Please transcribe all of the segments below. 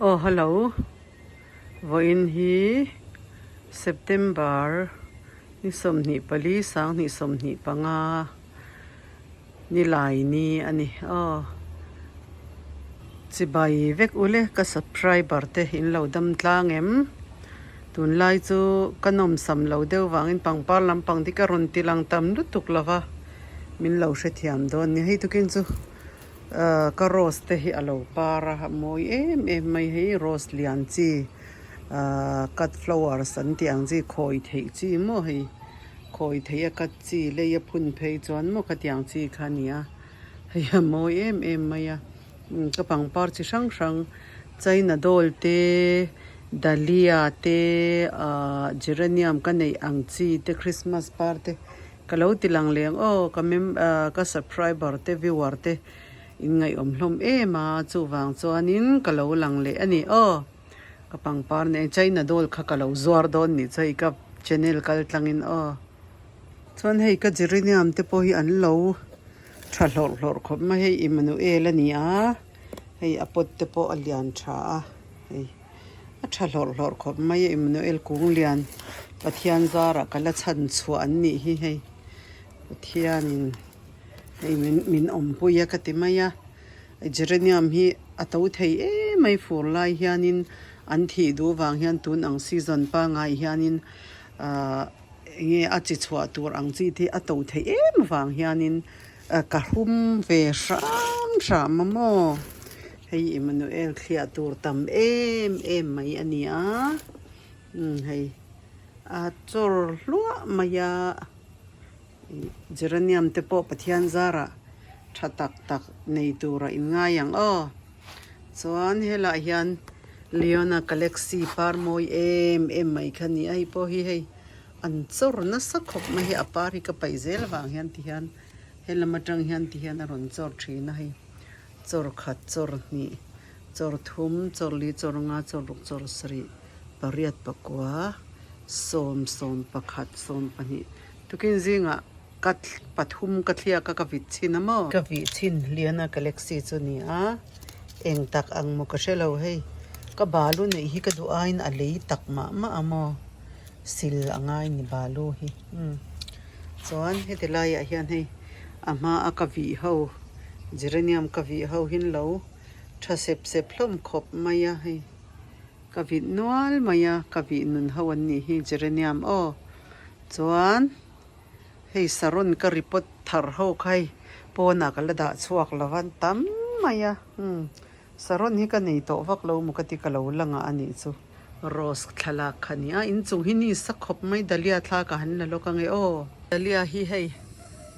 Aw hello, vawiin hi September ni 24 2025 nilai ni a ni aw. Chibai vek ule ka subscriber te in lo dam tlang em? Tunlai chu ka nawmsam lo deuh vangin pangpar lampang te ka rawn ti lang tam lutuk lova min lo hrethiam dawn nia. Hei tukin chu ka rose te hi a lo par a, a mawi em em mai hei rose lian chi cut flowers an tih ang chi khawi theih chi maw hei khawi theih a cut chi lei a phun phei chuan maw khatiang chi kha a ni a. Hei a mawi em em mai a ka pangpar chi hrang hrang china doll te dahlia te ahh geranium ka neih ang chi te christmas par te ka lo ti lang leng aw ka mem ahh ka subscriber te viewer te in ngaihawm hlawm em a chuvang chuanin ka lo lang leh a ni aw ka pangpar nen china doll kha ka lo zuar dawn nih chu hei ka channel kal tlangin aw. Chuan hei ka geranium te pawh hi an lo tha hlawrh hlawrh khawp mai hei Emmanuel a ni a hei a pot te pawh a lian tha a hei a tha hlawrh hlawrh khawp mai a Emmanuel kung lian Pathian zarah ka la chhan chhuah an nih hi hei Pathianin hei min min awmpui a ka ti mai a geranium hi a to thei em mai fur lai hianin an thih duh vang hian tun ang season pangai hianin ahh. Enge a chi chhuah tur ang chi te a to theih em vang hianin ka hum ve hram hram a maw hei Emmanuel thliah tur tam em em mai a ni a umm hei a chawr hluah mai a geranium te pawh Pathian zarah tha tak tak nei tura in ngai ang aw chuan helaiah hian Leona Galaxy par mawi em em mai kha a ni a hei pawh hi hei an chawr nasa khawp mai hi a par hi ka paih zel avang hian ti hian helam atang hian ti hian a rawn chawr thin a hei chawr khat chawr hnih chawr thum chawr li chawr nga chawr ruk chawr sarih pariat pakua sawm sawm pakhat sawm pahnih tukin zingah ka pathum ka thliak a ka vit chhin a maw. Ka vih chhin Liana Galaxy chu ni a, eng tak ang maw ka hre lo hei, ka balu neih hi ka duh aiin a lei tak mah mah a maw, sil a ngai ni balu hi umm chuan heti laiah hian hei a hma a ka vih ho geranium ka vih ho hi an lo tha sep sep hlawm khawp mai a hei ka vit nual mai a ka vih nun ho an nih hi geranium aw chuan. Hei saron ka report thar ho kha hei pawnah ka la dah chhuak lo va tam mai a umm saron hi ka nei tawh vak lo maw ka ti ka lo la ngah a nih chu. Rose thlalak kha nia inchung hi ni sa khawp mai dahlia thla ka han la lawk ange aw. Dahlia hi hei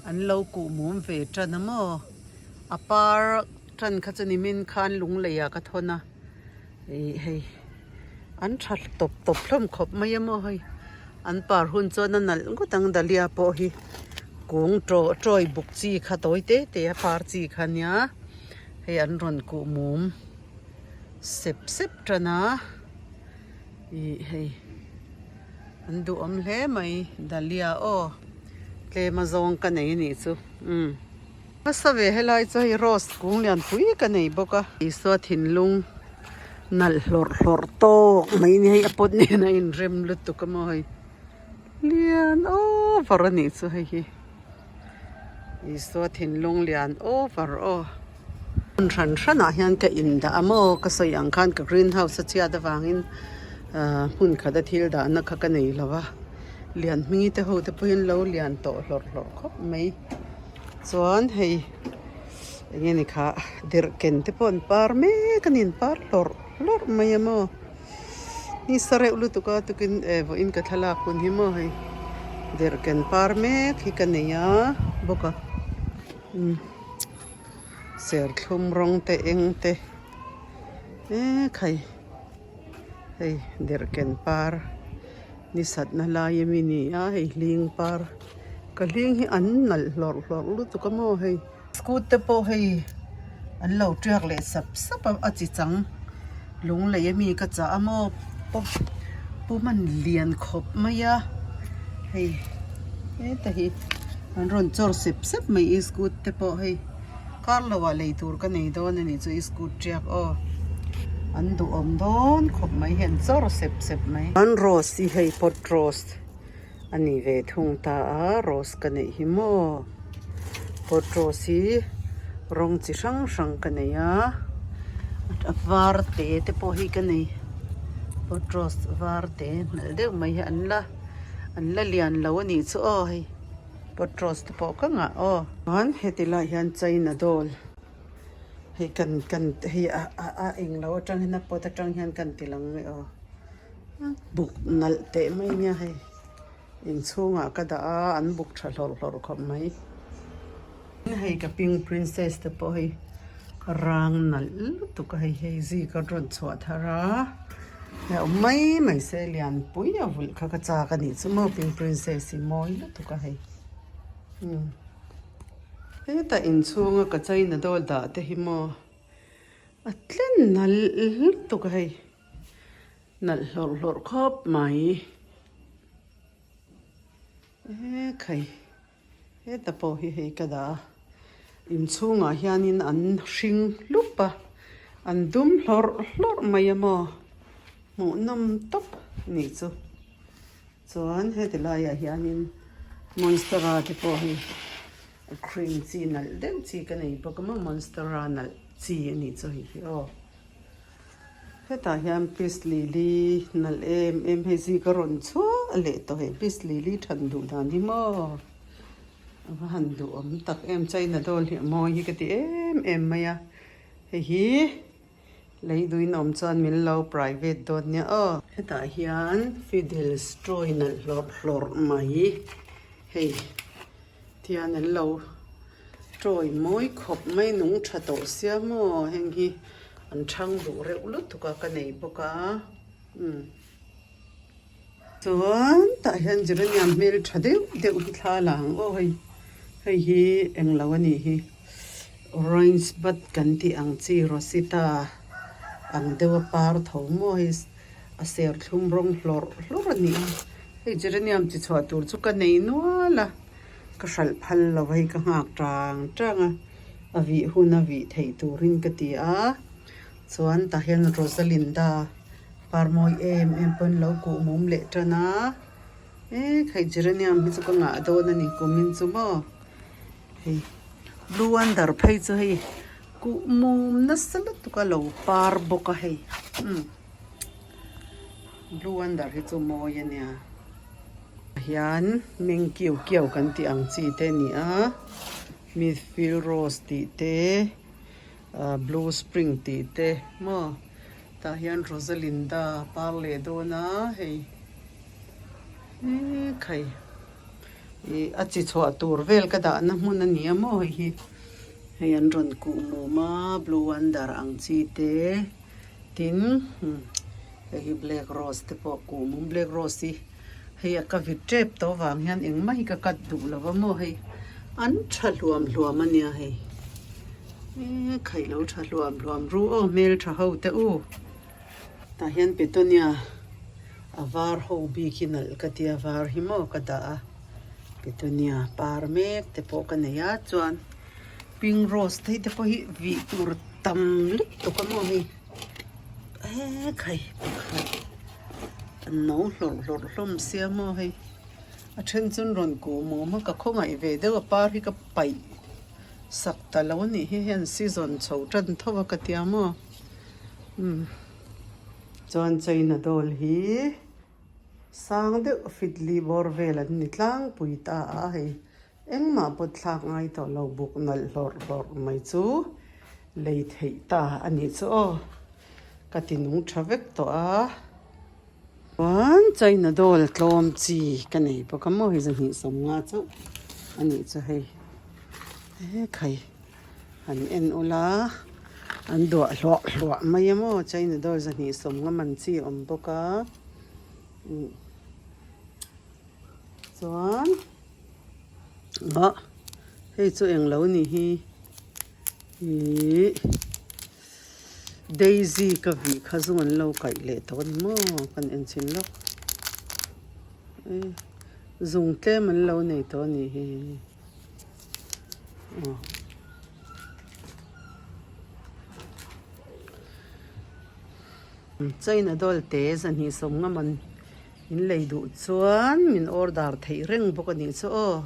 an lo kuh mum ve tan a maw a par tan kha chu nimin khan lunglei ah ka thawn a ih hei. An tha tawp tawp hlawm khawp mai a maw hei an par hun chuan a nalh ngawt ang dahlia pawh hi kung taw tawi buk chi kha tawi te te a par chi kha nia hei an rawn kuh mum sep sep tan a ih hei an duhawm hle mai dahlia aw tlem a zawng ka nei a nih chu umm hmasa ve helai chu hei rose kung lian pui ka nei bawk a Isua thinlung. Nalh hlawrh hlawrh tawk mai ni hei a pot nen a inrem lutuk a maw hei lian over a nih chu hei hi Isua thinlung lian over aw. Hmun hran hranah hian ka indah a maw ka sawi ang khan ka green house a chhiat avangin ahh hmun khata thil dahna kha ka nei lo va lian hmingi te ho te pawhin lo lian tawh hlawrh hlawrh khawp mai chuan hei. Eng nge ni kha derh ken te pawh an par mek a ni an par hlawrh hlawrh mai a maw ni sa reuh lutuk a tukin eh vawiin ka thlalak hun hi maw hei derh ken par mek hi ka nei a bawk a umm serthlum rawng te eng te mek hei hei derh ken par ni satna lai ami ni a hei hling par. Ka hling hi an nalh hlawrh hlawrh lutuk a maw hei. Scoot te pawh hei an lo tiak leh sap sap a a chi chang lung lei ami ka chah a maw pawp pum an lian khawp mai a hei heta hi an rawn chawr sep sep mai i scoot te pawh hei kar lo ah lei tur ka nei dawn a nih chu i scoot tiak aw. An duhawm dawn khawp mai hi an chawr sep sep mai. An rose hi hei pot rose a ni ve thung ta a, rose ka neih hi maw pot rose hi rawng chi hrang hrang ka nei a, a var te te pawh hi ka nei pot rose var te hnalh deuh mai hi an la an la lian lo a nih chu aw hei pot rose te pawh ka ngah aw. Chuan heti lai hian china doll. Hei kan kan hei a a a englo atang hian a pot atang hian kan ti lang mai aw buk nalh teh mai nia hei inchhungah ka dah a an buk tha hlawrh hlawrh khawp mai hei ka pink princess te pawh hei rang nalh lutuk a hei hei zika rawn chhuah thar a hei a awm mai mai se lianpui a vulh kha ka chak a nih chu maw pink princess hi mawi lutuk a hei umm. Hetah inchhunga ka china dawl dah te hi maw a tlen nalh lutuk a hei nalh hlawrh hlawrh khawp mai ekhai heta pawh hi hei ka dah a inchhungah hianin an hring hlup a an dum hlawrh hlawrh mai a maw hmuhnawm tawp nih chu. Chuan heti laiah hianin monstera te pawh hei a cream chi nalh deuh chi ka nei bawk a maw monstera nalh chi a nih chu hei hi aw. Hetah hian peace lily nalh em em hei zika rawn chhuah leh tawh hei peace lily than duh dan hi maw a va han duhawm tak em china doll hi a mawi hi ka ti em em mai a hei hi. Lei duin awm chuan min lo private dawn nia aw. Hetah hian fiddle straw nalh hlawrh hlawrh mai hei tihian an lo tawi mawi khawp mai nung tha tawh sia maw heng hi an thang duh reuh lutuk a ka nei bawk a umm chuan tah hian geranium hmel tha deuh deuh hi thla la ang aw hei hei hi englo a nih hi. Orange bud kan tih ang chi Rosita ang deuh a par tho maw hei a serthlum rawng hlawrh hlawrh a ni a hei geranium chi chhuah tur chu ka nei nual a ka hralh phal lo hei ka nghak tang tang a a vih hun a vih theih turin ka ti a chuan tah hian Rosalinda par mawi em em pawn lo kuh mum leh tan a e khai geranium hi chu ka ngah dawn a ni kumin chu maw. Hei blue wonder phei chu hei kuh mum nasa lutuk a lo par bawk a hei umm blue wonder hi chu mawi a nia hian meng kiu kiau kan tih ang chi te a ni a midfield rose tih te ah blue spring tih te maw tah hian rosalinda par leh dawn a hei ekhai. Ih a chi chhuah tur vel ka dahna hmun a ni a maw hei hi hei an rawn kuh mum a blue wonder ang chi te tin hei hi black rose te pawh kuh mum black rose hi hei a ka vit tep tawh vang hian engmah hi ka cut duh lo va maw hei an tha hluam hluam a nia hei e khaih lo tha hluam hluam ru aw hmeltha ho te u. Tah hian petunia a var ho bik hi nalh ka tia var hi maw ka dah a petunia par mek te pawh ka nei a chuan pink rose te te pawh hi vih tur tam lutuk a maw hei ekhai pakhat an no hlawrh hlawrh hlawm sia maw hei a then chu an rawn kuh mum a ka khawngaih ve deuh a par hi ka paih sak ta lo a nih hi hei an season chho tan tho a ka tia maw. Umm chuan china doll hi sang deuh fitli bawr vel an ni tlangpui ta a hei engmah pawt thlak ngai tawh lo buk nalh hlawrh hlawrh mai chu lei theih ta a nih chu aw ka ti nung tha vek tawh a chuan china doll tlawm chi ka nei bawk a maw hei zahnih sawmnga chauh a nih chu hei ekhai. Han en ula an duah hluah hluah mai a maw china doll zahnih sawmnga man chi a awm bawk a umm chuan ah hei chu englo ni hi ihh daisy ka vih kha zawng an lo kaih leh tawh a ni maw kan en chhin lawk zung tlem an lo nei tawh a nih hi. China doll te zahnih sawmnga man in lei duh chuan min order theih reng bawk a nih chu aw.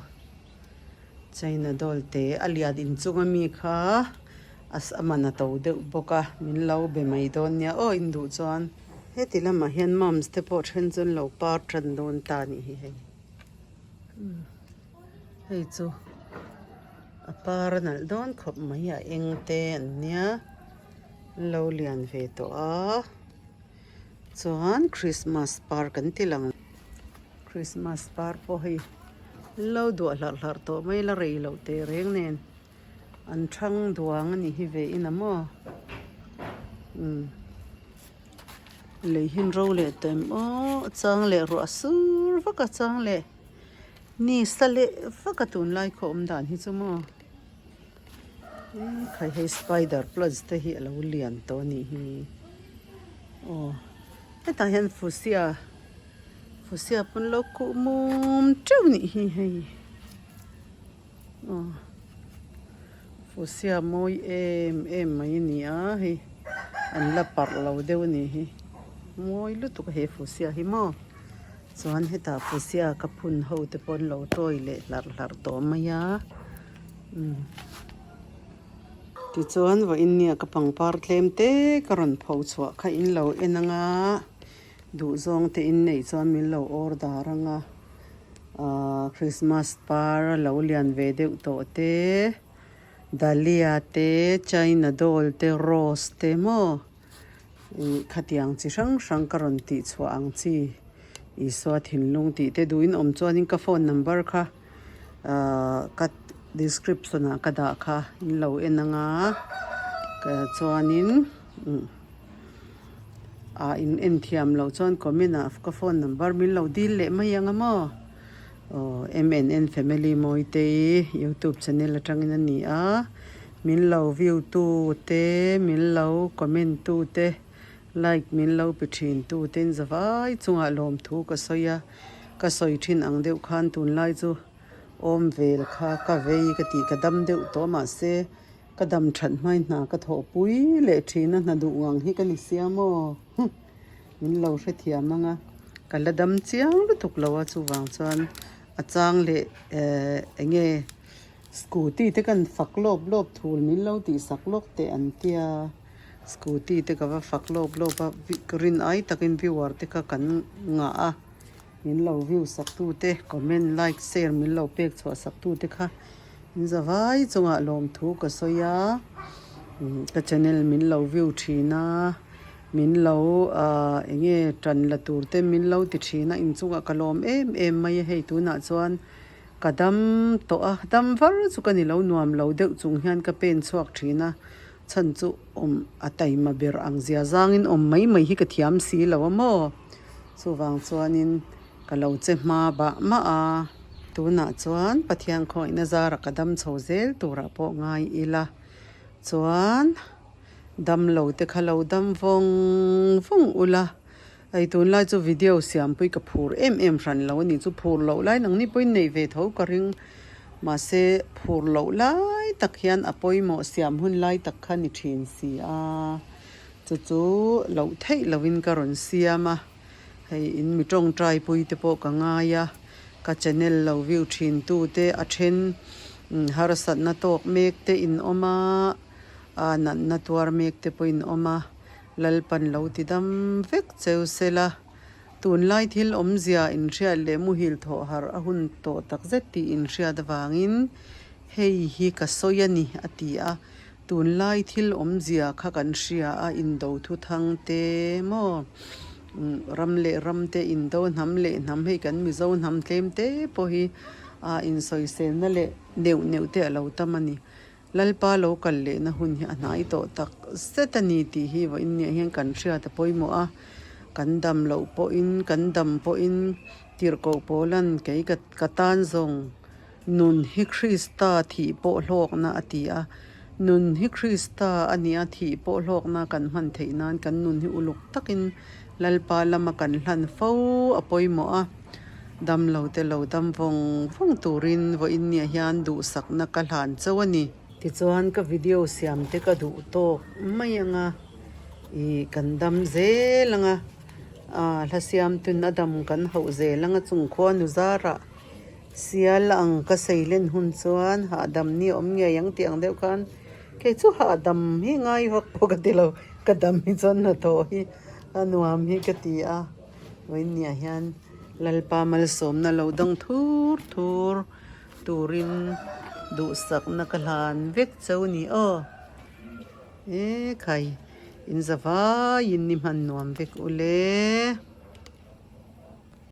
China doll te a lian inchung ami kha a man a to deuh bawk a min lo be mai dawn nia aw in duh chuan. Heti lamah hian mums te pawh then chu an lo par tan dawn ta a nih hi hei. Hei chu a par a nalh dawn khawp mai a eng te an nia an lo lian ve tawh a chuan christmas par kan ti lang christmas par pawh hei an lo duah hlarh hlarh tawh mai la rei loh teh reng nen an thang duang a nih hi ve in a maw umm. Lei hi an ro leh ta em aw a chang leh ruah sur vak a chang leh ni sa leh vak a tunlai khaw awm dan hi chu maw khai hei spider plants te hi a lo lian tawh a nih hi aw hetah hian fusia fusia pawn lo kuh mum teuh a nih hi hei. Aw fusia mawi em em mai a ni a hei an la parh lo deuh a nih hi mawi lutuk a he fusia hi maw chuan hetah fusia ka phun ho te pawh an lo tawi leh hlarh hlarh tawh mai a umm tichuan vawiin nia ka pangpar tlem te ka rawn pho chhuah kha in lo en anga duhzawng te in neih chuan min lo order anga. Ahh Christmas par a lo lian ve deuh tawh te dahlia te china doll te rose te maw ih khatiang chi hrang hrang ka rawn tih chhuah ang chi Isua thinlung tih te duhin awm chuanin ka phone number kha ahh ka description ah ka dah kha in lo en anga chuanin umm. Ah in en thiam loh chuan comment ah ka phone number min lo dil leh mai ang a maw aw MNN family Mawitei youtube channel atangin a ni a min lo view tu te min lo comment tu te like min lo pe thin tu te in zavai chungah lawmthu ka sawi a ka sawi thin ang deuh khan tunlai chu awm vel kha ka vei ka tih ka dam deuh tawh mahse. Ka dam that hmai hna ka thawhpui leh thin a hna duh ngang hi ka ni sia maw? Min lo hrethiam ang a, ka la dam chiang lutuk lo a chuvang chuan a chang leh eh eng nge scooty te kan fak lawp lawp thul min lo tih sak lawk teh an tia scooty te ka va fak lawp lawp a rin ai takin viewer te kha kan ngah a. Min lo view sak tu te, comment, like, share min lo pek chhuah sak tu te kha in zavai chungah lawmthu ka sawi a, ka channel min lo view thin a, min lo eng nge tan la tur te min lo ti thin a, inchungah ka lawm em em mai a hei tunah chuan ka dam tawh a, dam var chu ka ni lo nuam lo deuh chung hian ka pen chhuak thin a, chhan chu awm a taima ber ang zia zangin awm mai mai hi ka thiam si lo a maw. Chuvang chuanin ka lo che hma bah mah a, tunah chuan Pathian khawihna zara ka dam chho zel turah pawh ngai ila chuan dam lo te kha lo dam vawng vawng ula, hei tunlai chu video siampui ka phur em em hran lo a ni chu phur loh lai nangni pawhin neih ve tho ka ring mahse phur loh lai tak hian a pawimawh siam hun lai tak kha ni thin si a. Chu chu loh theih lovin ka rawn siam a, hei in mi tawngtai pui te pawh ka ngai a, ka channel lo view thin tu te a then harsatna tawk mek te in awm a, a natna tuar mek te pawh in awm a, Lalpan lo ti dam vek cheu sela, tunlai thil awmzia inhriat leh muhil thawh harh a hun tawh takzet tih inhriat avangin hei hi ka sawi a ni a ti a. Tunlai thil awmzia kha kan hria a, indo thuthang te maw ram leh ram te indo hnam leh hnam hei kan Mizo hnam tlem te pawh hi a insawiselna leh neuh neuh te a lo tam a ni. Lalpa lo kal lehna hun hi a hnai tawh tak zet a ni tih hi vawiin niah hian kan hriat a pawimawh a, kan dam loh pawhin kan dam pawhin tirhkoh pawlan kei ka tan zawng. Nun hi Krista thih pawh hlawkna a ti a. Nun hi Krista a nia thih pawh hlawkna kan hman theih nan kan nun hi uluk takin Lalpa lama kan hlan fo a pawimawh a. Dam lo te lo dam vawng vawng turin vawiin nia hian duhsakna ka hlan chauh a ni. Tichuan ka video siam te ka duh tawk mai anga. Ih kan dam zel ang a, ah hla siam tun a dam kan hauh zel ang a chung khuanu zarah sial ang ka sei len hun chuan hahdam ni a awm ngei ang tih ang deuh khan kei chu hahdam hi ngai vak pawh ka ti lo ka dam hi chuan hnathawh hi a nuam hi ka ti a vawiinniah hian Lalpa malsawmna lo dang thur thur turin duhsakna ka hlan vek cheu ni aw. E khai in za vaiin ni hman nuam vek ule.